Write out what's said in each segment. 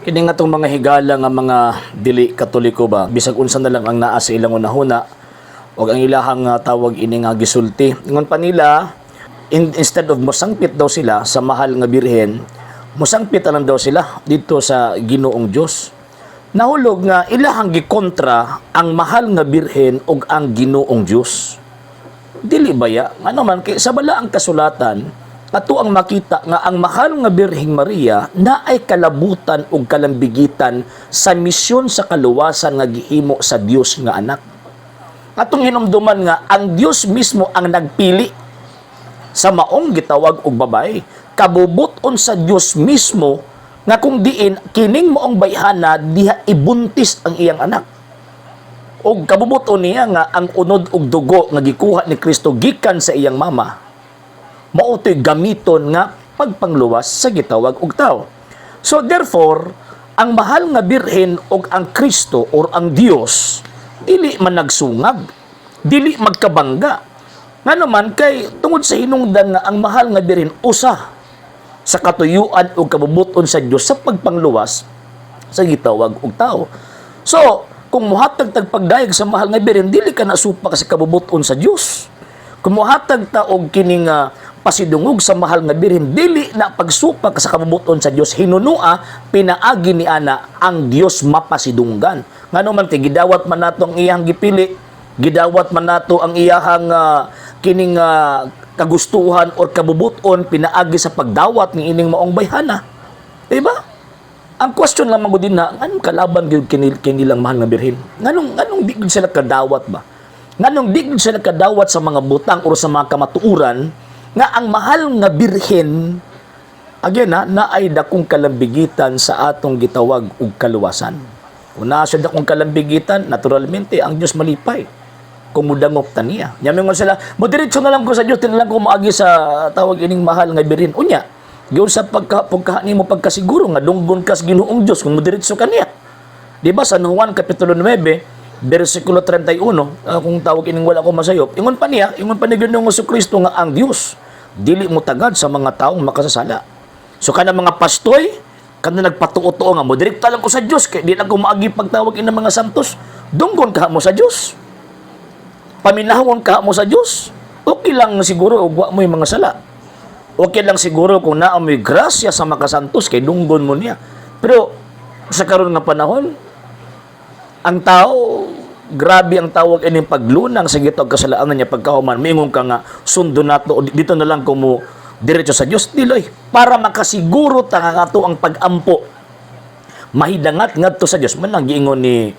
Kini nga tong mga higala nga mga dili Katoliko ba, bisag unsa na lang ang naa sa ilang hunahuna og ang ilahang tawag ini nga gisulti. Ingon pa nila, instead of mosangpit daw sila sa Mahal nga Birhen, mosangpit na lang daw sila dito sa Ginoong Dios. Nahulog nga ilahang gikontra ang Mahal nga Birhen ug ang Ginoong Dios. Dili baya? Ano man kay sa Balaang Kasulatan, ato ang makita nga ang Mahal nga Birheng Maria naay kalabutan ug kalambigitan sa misyon sa kaluwasan nga gihimo sa Dios nga Anak. Atong hinumduman nga ang Dios mismo ang nagpili sa maong gitawag og babae. Kabubuton sa Dios mismo nga kung diin kining maong bayhana diha ibuntis ang iyang anak. Og kabubuton niya nga ang unod og dugo nga gikuha ni Kristo gikan sa iyang mama mao to'y gamiton nga pagpangluwas sa gitawag og tao. So therefore, ang Mahal nga Birhen og ang Kristo or ang Dios dili man nagsungag, dili magkabangga. Ngano man kay tungod sa hinungdan nga ang Mahal nga Birhen usa sa katuyuan ug kabubuton sa Dios sa pagpangluwas sa gitawag og tao. So, kung muhatag tag pagdayeg sa Mahal nga Birhen, dili ka na supak sa kabubuton sa Dios. Kung muhatag ta og kining pasidungog sa Mahal nga Birhen, dili na pagsupak sa kabubuton sa Dios. Hinunua pinaagi ni ana ang Dios mapasidunggan. Ngano man kay gidawat man nato ang iyang gipili, gidawat man nato ang iyahang kining kagustuhan or kabubuton pinaagi sa pagdawat ni ining maong bayhana. Diba? Ang question lamang ko din na, nganong kalaban gyud kinilang Mahal nga Birhen? Nganong di gyud sila kadawat ba? Nganong di gyud sila kadawat sa mga butang or sa mga kamatuoran nga ang Mahal nga Birhen, again ha, naay dakong kalambigitan sa atong gitawag og kaluwasan? Kung naa siya dakong kalambigitan, naturalmente ang Dios malipay kung mudangop ta niya. Nya mingon sila, "Mo diretso na lang ko sa Dios, di na lang ko moagi sa tawag ining Mahal nga Birhen." Unya, giun sa pagka nimo pagkasiguro nga dunggon ka sa Ginoong Dios kung mo diretso ka niya? Di ba San Juan kapitulo 9 bersikulo 31, kung tawag ining wala ko masayop, ingon pa niya, ingon pa ni Ginoong Kristo nga ang Dios dili mo tagad sa mga taong makasasala. So kana mga pastoy, kana nagpatuo-tuo nga mo direkta lang ko sa Dios kay di lang ko maagi pagtawag ina mga santos, dunggon ka mo sa Dios? Paminahon ka mo sa Dios? Okay lang siguro ug wa mo'y mga sala. Okay lang siguro kung naa mo'y grasya sa makasantos kay dunggon mo niya. Pero sa karon nga panahon, ang tao, grabe ang tawag ining paglunang sa gitawag kasalanan niya. Pagkahuman mingon ka nga sundo nato o dito na lang ko mo diretso sa Dios, diloy, para makasiguro ta nga ato ang pag-ampo mahidangat ngadto sa Dios. Man ang giingon ni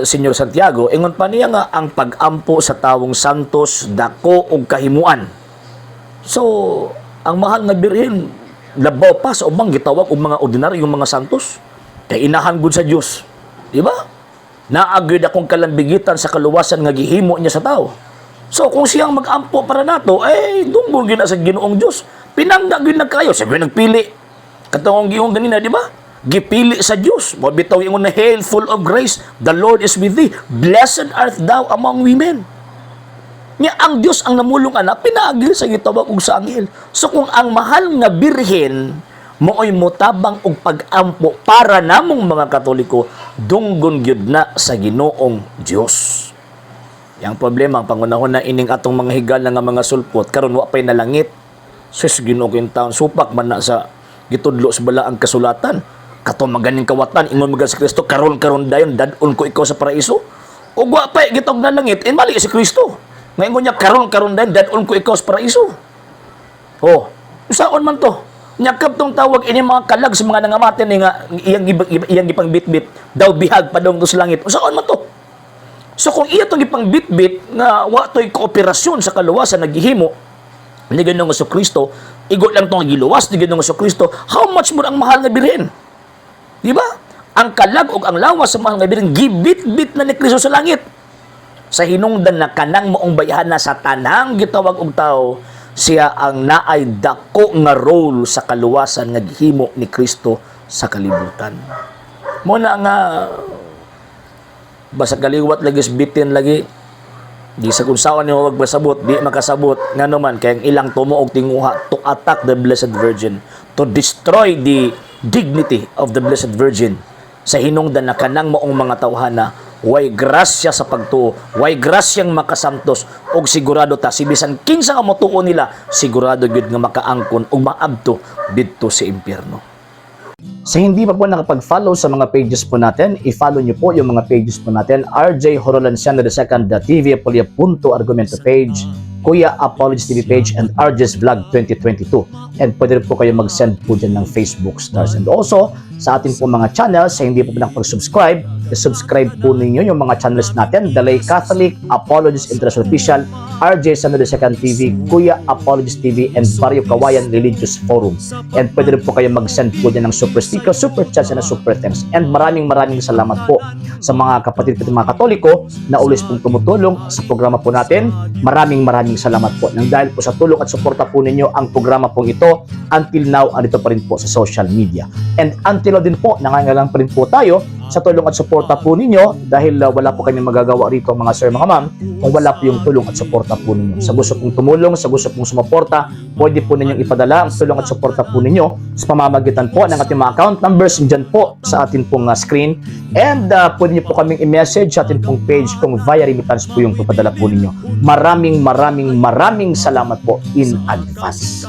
Senyor Santiago, ingon pa niya nga ang pag-ampo sa tawong santos dako og kahimuan. So ang Mahal nga Birhen labaw pa sa ubang gitawag og mga ordinaryong mga santos kay inahan gud sa Dios, di ba? Naa gyud akong kalambigitan sa kaluwasan nga gihimo niya sa tao. So kung siyang mag-ampo para nato, eh dunggon gyud na sa Ginoong Dios. Pinangga gyud na kayo, siya gyud nagpili. Katong giingon ganina, di ba? Gipili sa Dios. Mo bitaw ingon na, "Hail, full of grace, the Lord is with thee. Blessed art thou among women." Nya ang Dios ang namulong ana pinaagi sa gitawag og sa anghel. So kung ang Mahal nga Birhen mooy motabang og pag-ampo para namong mga Katoliko, dunggon gyud na sa Ginoong Dios. Yang problema, ang pangunahon na ining atong mga higala nga mga sulpot karon wa pay nalangit. Sus, Ginoo ko taon, supak man na sa gitudlo sa Balaang Kasulatan. Kato maganing kawatan, ingon man sa Kristo, "Karon karon dayon dad-on ko ikaw sa paraiso." Ug wa pa gitawag na langit, eh mali si Kristo. Ngayon niya, "Karon karon dayon dad-on ko ikaw sa paraiso." Oh, saon man to? Nyakap tong tawag ini mga kalag sa mga nangamati ni nga iyang gipang bitbit daw bihag padong to sa langit. Saon man to? So kung iya tong gipang bitbit nga wa to'y kooperasyon sa kaluwasan na gihimo ni Ginoong Kristo, igo lang tong giluwas ni Ginoong Kristo, how much more ang Mahal nga Birhen? Di ba? Ang kalag ug ang lawas sa Mahal nga Birhen gibitbit na ni Kristo sa langit. Sa hinungdan na kanang maong bayhana, sa tanang gitawag og tao, siya ang naay dako nga role sa kaluwasan nga gihimo ni Kristo sa kalibutan. Mo na nga basta kaliwat lagi sa bitin lagi di sa kung saan ni wag masabot, di makasabot. Ngano man kay ang ilang tumo og tinguha to attack the Blessed Virgin, to destroy the dignity of the Blessed Virgin sa hinungdan na kanang maong mga tawhana way grasya sa pagtuo, way grasyang makasamtos, og sigurado ta si bisan kinsa nga motuo nila, sigurado gyud nga makaangkon og maabto didto sa impyerno. Sa hindi pa po nakapag-follow sa mga pages po natin, i-follow nyo po yung mga pages po natin. RJ Horolanciano II, the TV Apolia Punto Argumento page, Kuya Apologies TV page, and RJ's Vlog 2022. And pwede rin po kayo mag-send po dyan ng Facebook stars. And also, sa ating po mga channels, sa hindi po nakapag-subscribe, i-subscribe po ninyo yung mga channels natin: The Lay Catholic, Apologies International Official, RJ Sano II TV, Kuya Apologies TV, and Barrio Kawayan Religious Forum. And pwede rin po kayo mag-send po dyan ng super sticker, super chats, and super thanks. And maraming maraming salamat po sa mga kapatid ko, mga Katoliko na always pong tumutulong sa programa po natin. Maraming maraming salamat po. Nang dahil po sa tulong at suporta po ninyo, ang programa pong ito until now andito pa rin po sa social media. And until now din po, nangangailangan pa rin po tayo sa tulong at suporta po ninyo dahil wala po kami magagawa rito, mga sir, mga ma'am, kung wala po yung tulong at suporta po ninyo. Sa gusto pong tumulong, sa gusto pong sumuporta, pwede po ninyong ipadala ang tulong at suporta po ninyo sa pamamagitan po ng ating mga account numbers dyan po sa atin pong screen. And pwede niyo po kaming i-message sa atin pong page kung via remittance po yung papadala po ninyo. Maraming maraming maraming salamat po in advance.